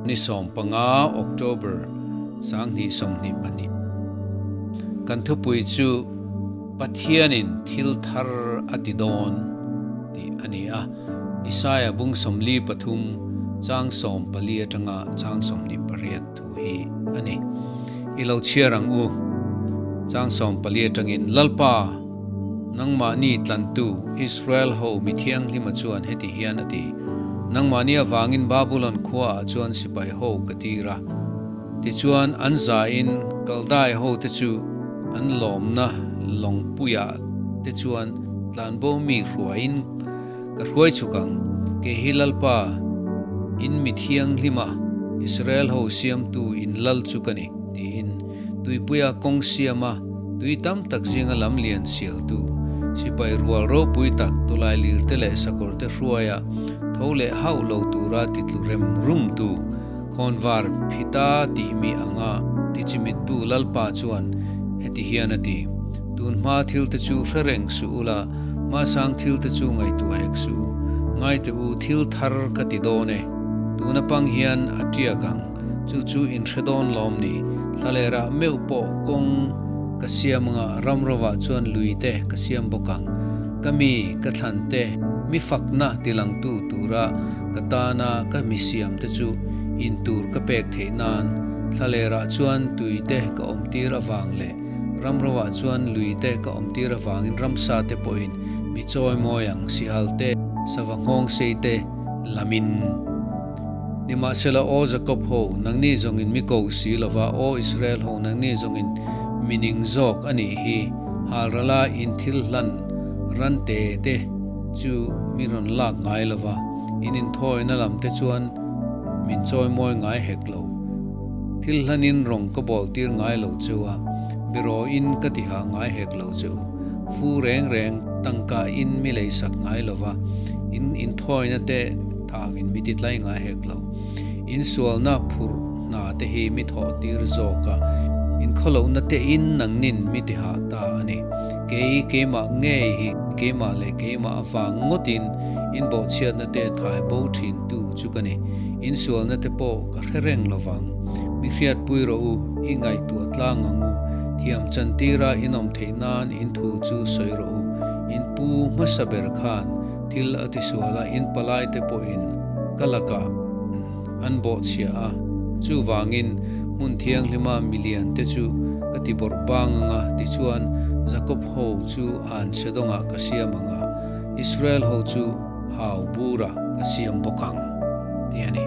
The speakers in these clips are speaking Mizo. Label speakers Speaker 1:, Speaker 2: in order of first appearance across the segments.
Speaker 1: Ni 15 October 2022. Kan thupui chu Pathianin thil thar a ti dawn tih a ni a. Isaia bung 43 chang 14 atanga chang 28 thu hi a ni. I lo chhiar ang u. Chang 14 atangin Lalpa nangmahni tlantu Israel ho mi thianghlima chuan heti hian a ti, Nangmahni avangin Babulon khuaah chuan sipai ho ka tir a. Tichuan an zain Kaldai hote chu an lawmna lawngpuiah te chuan tlanbo mi hruaiin ka hruai chhuk ang. Kei hi Lalpa, in mi thianghlima Israel ho siamtu in lal chu ka ni, tiin tuipuia kawng siama tui tam tak zinga lam lian sialtu sipai rual ropui tak tawlai lirte leh sakawrte hruaia tho leh hauh lo tura titlu rem rumtu Khawnvar phita tih mi anga tichimittu Lalpa chuan heti hian a ti, Tun hma thil te chu hre reng suh ula, hmasang thil te chu ngaihtuah hek suh u. Ngai teh u, thil thar ka ti dawn e. Tun apang hian a tiak ang, chu chu in hre dawn lawm ni? Thlalerah meuh pawh kawng ka siam anga ramrovah chuan lui te ka siam bawk ang. Ka mi, ka thlan te, mi fakna tilangtu tura Ka tana ka mi siam te chu in tur ka pek theih nan thlalerah chuan tui te ka awm tir avang leh ramroah chuan lui te ka awm tir avangin ramsa te pawhin mi chawi mawi ang sihal te, sava nghawng sei te lamin. Nimahsela aw Jakob ho, nangni zawngin mi ko si lova, aw Israel ho, nangni zawngin mi ning zawk a nih hi, halrala in thil hlan ran te te, Chu mi rawn lak ngai lo va, in inthawina lam te chuan min chawimawi ngai hek lo. Thil hlanin rawng ka bawl tir ngai lo cheu a, biraw in ka ti hah ngai hek lo che u. Fu reng reng tangka in mi leisak ngai lo va, in inthawina te thawin mi ti tlai ngai hek lo. In sualna phurh hna te hi mi thawh tir zawk a, in khawlohna te in nangnin mi ti hah ta a ni. Kei keimah ngei hi keimah leh keimah avang ngawtin in bawhchhiatna te thai bo thin tu chu ka ni. In sualna te pawh ka hre reng lo vang. Mi hriatpui rawh u, i ngaihtuah tlang ang u. Thiam chantira in awm theih nan in thu chu sawi rawh u. In pu hmasa ber khan thil a tisual a, in palai te pawhin ka lakah an bawhchhia a. Chuvangin hmun thianghlima milian te chu ka ti bawrh bang ang a, tichuan Jakob ho chu an chhe dawngah ka siam ang a, Israel ho chu hau bura ka siam bawk ang, tih a ni.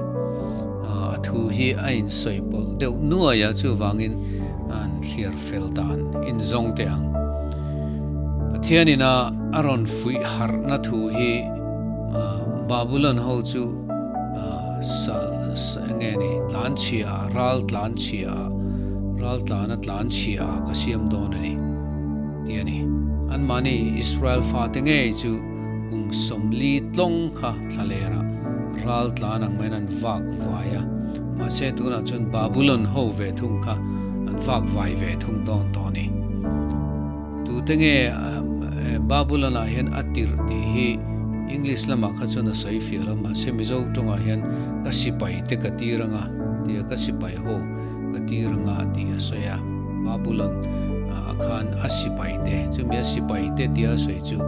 Speaker 1: A thu hi a insawi pawlh deuh nuai a, chuvangin an thliar fel dan inzawng teh ang. Pathianin a a rawn fuih harhna thu hi Babulon ho chu Enge ni tlan chhia ah ral tlan chhia ah ral tlana tlan chhia ah ka siam dawn a ni tih a ni. Anmahni Israel fate ngei chu kum 40 tlawng kha thlaler ah ral tlan ang maiin an vak vai a, mahse tunah chuan Babulon ho ve thung kha an vak vai ve thung dawn tawh a ni. Tute nge Babulon ah hian a tirh tih hi English lamah kha chuan a sawi fiah lo, mahse Mizo tawngah hian ka sipai te ka tir anga tia ka sipai ho ka tir anga tih a sawi a. Babulon ah khan a sipai te, chumi a sipai te tia a sawi chu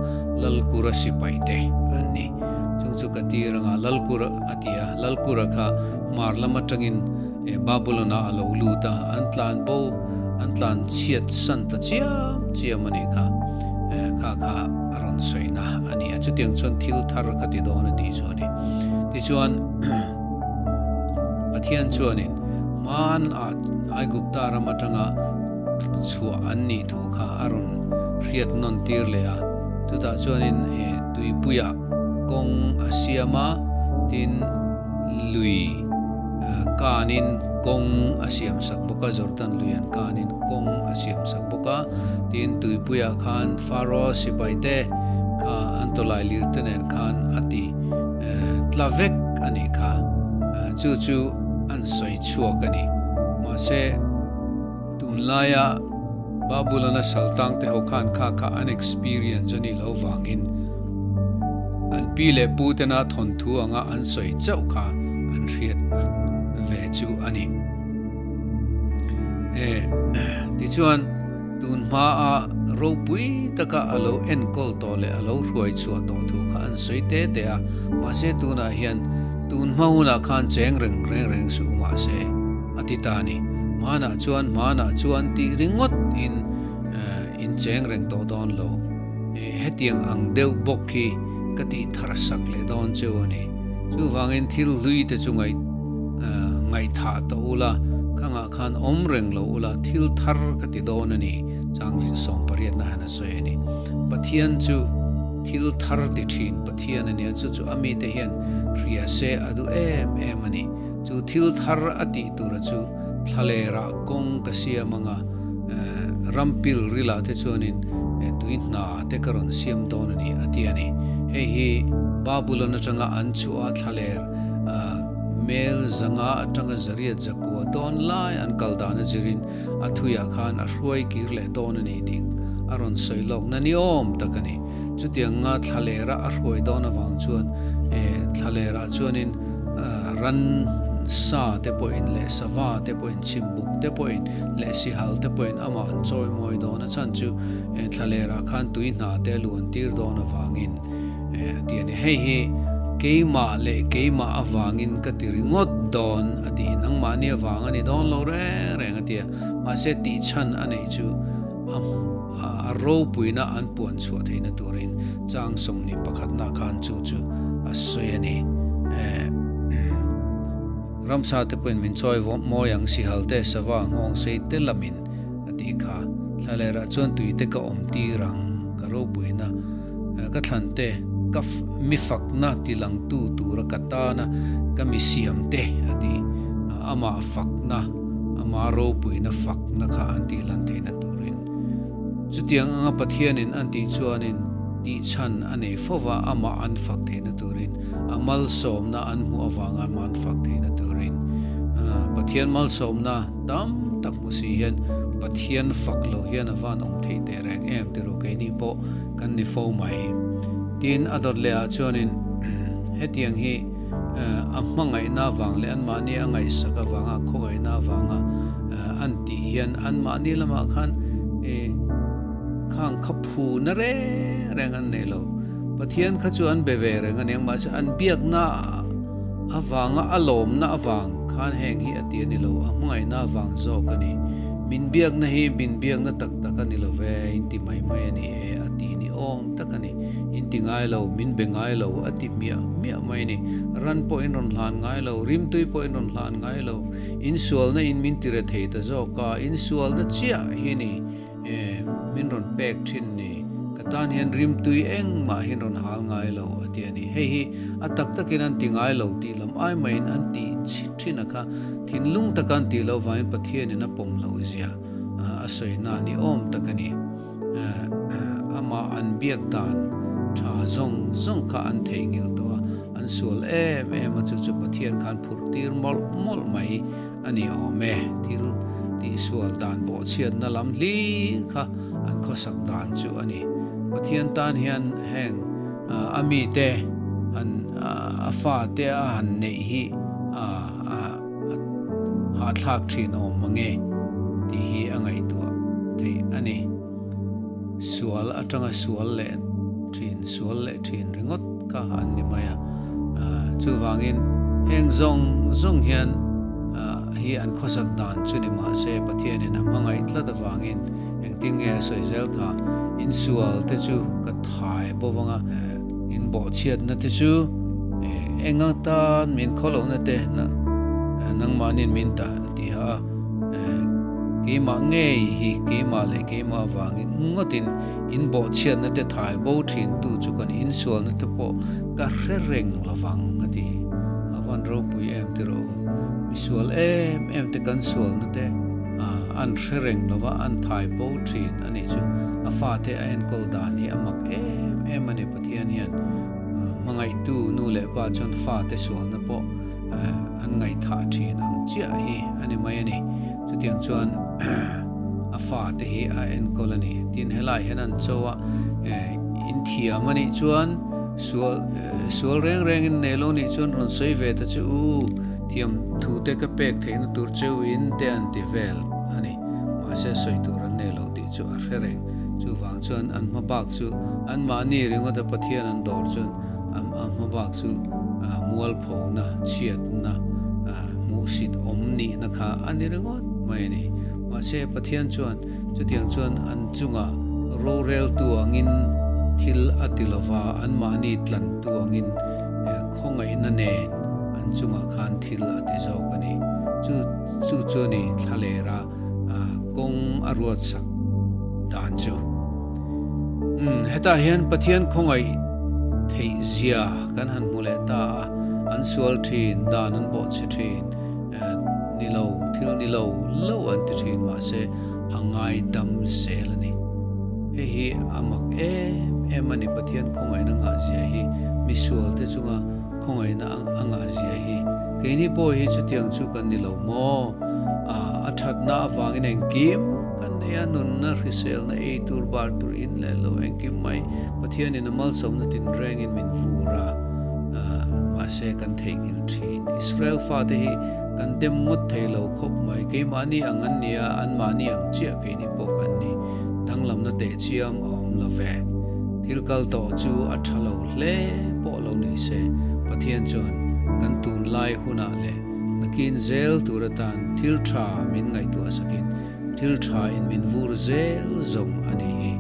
Speaker 1: Lalkura sipai te an ni. Chung chu ka tir anga Lalkura a ti a, Lalkura kha hmar lam atangin Babulon ah a lo lut a, an tlan bo, an tlan chhiat san ta chiam chiam a nih kha. Kha kha a rawn sawina a ni a, chutiang chuan thil thar ka ti dawn a tih chu a ni. Tichuan, Pathian chuanin hman ah Aigupta ram atanga chhuah an nih thu kha a rawn hriat nawn tir leh a, chutah chuanin tuipuiah kawng a siam a, tin lui kanin kawng a siam sak bawk a, Jordan lui an kanin kawng a siam sak bawk a, tin tuipuiah khan Pharaoh sipai te kha an tawlai lir te nen khan a ti tla vek a nih kha, chu chu an sawi chhuak a ni. Mahse tunlaia Babulon-a saltang te ho khan kha kha an experience a nih loh vangin an pi leh pu tena thawnthu anga an sawi chauh kha an hriat ve chu a ni. E, tichuan, tun hmaa ropui taka a lo enkawl tawh leh a lo hruai chhuah tawh thu kha an sawi te te a, mahse tunah hian tun hma hunah khan cheng reng reng reng suh u mahse, a ti ta a ni. Hmanah chuan hmanah chuan tih ringawt in in cheng reng tawh dawn lo. Hetiang ang deuh bawk hi ka tih thar sak leh dawn cheu a ni. Chuvangin thil hlui te chu ngaih ngaihthah tawh ula, khangah khan awm reng lo ula, thil thar ka ti dawn a ni, chang 18 na hian a sawi a ni. Pathian chu thil thar ti thin Pathian a nia, chu chu a mite hian hria se a duh em em a ni. Chu thil thar a tih tura chu thlalerah kawng ka siam anga rampil rilah te chuanin tui hna te ka rawn siam dawn a ni a ti a ni. Hei hi Babulon atanga an chhuah a thlaler mel 500 atanga 809 dawn lai an kal dan a zirin a thuiah khan a hruai kir leh dawn a ni tih a rawn sawi lawk na ni awm tak a ni. Chutianga thlalera a hruai dawn avang chuan thlalerah chuanin ran sa te pawhin leh sava te pawhin chhimbuk te pawhin leh sihal te pawhin amah an chawi mawi dawn a chhan chu thlalerah khan tui hna te a luan tir dawn avangin a ti a ni. Hei hi keimah leh keimah avangin ka ti ringawt dawn a ti. Nangmahni avang a ni dawn lo reng reng a ti a, mahse tih chhan a neih chu a a ropuina an puan chhuah theihna turin chang 21 na khan chu chu a sawi a ni. Ramsa te pawhin min chawi mawi ang sihal te sava nghawng sei te lamin a tih kha. Thlalerah chuan tui te ka awm tir ang ka ropuina ka thlan te ka mi fakna tilangtu tura ka tana ka mi siam te a ti. Amah fakna ama ropuina fakna kha an tihlan theihna turin. Chutiang anga Pathianin an tih chuanin tih chhan a nei fova amah an fak theihna turin, a malsawmna an hmuh avanga amah an fak theihna turin. Pathian malsawmna tam tak hmu si hian Pathian fak lo hian a van awm theih teh reng em ti ru keini pawh kan ni fo mai. Tin, a dawt lehah chuanin hetiang hi a hmangaihna avang leh anmahni a ngaihsak avanga khawngaihna avanga an tih hian anmahni lamah khan khang kha phu na reng reng an nei lo. Pathian kha chu an be ve reng a ni ang, mahse an biakna avanga a lawmna avang khan heng hi a ti a ni lo, a hmangaihna avang zawk a ni. Min biakna hi min biakna tak tak a ni lo ve, in ti mai mai a ni e a ti ni awm tak a ni. In ti ngai lo, min be ngai lo a ti hmiah hmiah mai a ni. Ran pawh in rawn hlan ngai lo, rimtui pawh in rawn hlan ngai lo. Insualna in min ti rethei ta zawk a, insualna chiah hi ni min rawn pek thin ni. Ka tan hian rimtui engmah hi rawn hal ngai lo a ti a ni. Hei hi a tak takin an ti ngai lo tih lam ai maiin an tih thin a kha thinlung taka an tih loh vangin Pathianin a pawm loh zia a sawi na ni awm tak a ni. Amah an biak dan tha zawng zawng kha an theihnghilh tawh a, an sual em em a, chu chu Pathian khan phurh tir mawlh mawlh mai a ni awm e. Thil tihsual dan bawhchhiatna lam hlir kha an khawsak dan chu a ni. Pathian tan hian heng a mite han a fate a han neih hi a hahthlak thin awm mange tih hi a ngaihtuah theih a ni. Sual atanga sual leh thin, sual leh thin ringawt kha an ni mai a. Chuvangin heng zawng zawng hian hi an khawsak dan chu ni mahse Pathianin a hmangaih tlat avangin engtin nge a sawi zel kha insual te chu ka thai bawk anga inbawhchhiatna te chu eng atan min khawlohna te nangmahnin min ta tih a keimah ngei hi keimah leh keimah avangin ngawtin inbawhchhiatna te thai bo thin tu chu kan insualna te pawh ka hre reng lovang a ti. A van ropui em ti rawh u. Misual em em te kan sualna te an hre reng lova an thai bo thin a nih chu. A fate a enkawl dan hi a mak em em a ni Pathian hian hmangaihtu nu leh pa chuan fate sualna pawh an ngaihthah thin ang chiah hi a ni mai a ni. Chutiang chuan a fate hi a enkawl a ni. Tin helai hian an cho a inthiam a nih chuan sual sual reng rengin nei lo nih chuan rawn sawi ve ta chu u. Thiam thu te ka pek theihna tur cheu in te an ti vel a ni. Mahse sawi tur an nei lo tih chu a hre reng. Chuvang chuan an hma bak chu anmahni ringawta Pathian an dawr chuan a hma bak chu mualphona, chhiatna, hmuhsit awm nihna kha a ni ringawt mai a ni. Mahse Pathian chuan chutiang chuan an chungah roreltu angin thil a ti lova, anmahni tlantu angin khawngaihna nen an chungah khan thil a ti zawk a ni. Chu chu chu a ni thlalera kawng a ruatsak dan chu. Umm hetah hian Pathian khawngaih theih zia kan han hmu leh ta a, an sual thin, dan an bawhchhe thin, ni lo, thil ni lo lo an ti thin mahse a ngaidam zel a ni. Hei hi a mak em em a ni, Pathian khawngaihna ngah zia hi misual te chunga khawngaihna a ngah zia hi. Keini pawh hi chutiang chu kan ni lo maw? A thatna avangin engkim kan nei a, nunna, hriselna, ei tur, bar tur, in leh lo engkim mai Pathianin a malsawmna tinrengin min vur a, mahse kan theihnghilh thin. Israel fate hi kan dem ngawt thei lo khawp mai, keimahni ang an ni a, anmahni ang chiah keini pawh kan ni. Danglamna teh chiam a awm lo ve. Thil kal tawh chu a tha lo hle pawh lo ni se, Pathian chuan kan tunlai hunah leh nakin zel tur atan thil tha min ngaihtuah sakin thil tha in min vur zel zawng a ni hi.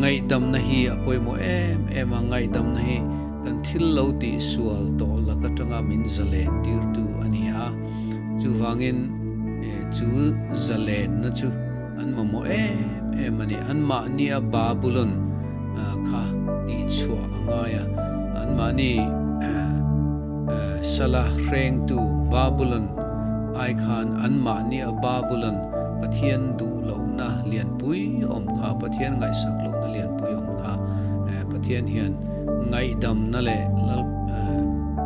Speaker 1: Ngaihdamna hi a pawimawh em em a, ngaihdamna hi kan thil lo tih sual tawh lak atanga min zalen tirtu a ni a, chuvangin chu zalenna chu An mamawh em em a ni. Anmahnia Babulon kha tihchhuah a ngai a. Anmahni sala hrengtu Babulon ai khan anmahnia Babulon Pathian duh lohna lianpui awm kha, Pathian ngaihsak lohna lianpui awm kha Pathian hian ngaihdamna leh Lal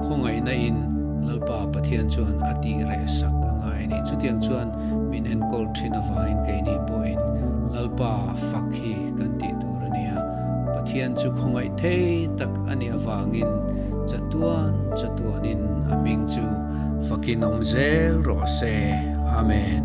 Speaker 1: khawngaihna in Lalpa Pathian chuan a tih reh sak a ngai a ni. Chutiang chuan Min enkawl thin avangin keini pawhin Lalpa fak hi kan tih tur a nia. Pathian chu khawngaih thei tak a nih avangin chatuan chatuanin a hming chu fakin awm zel rawh se. Amen.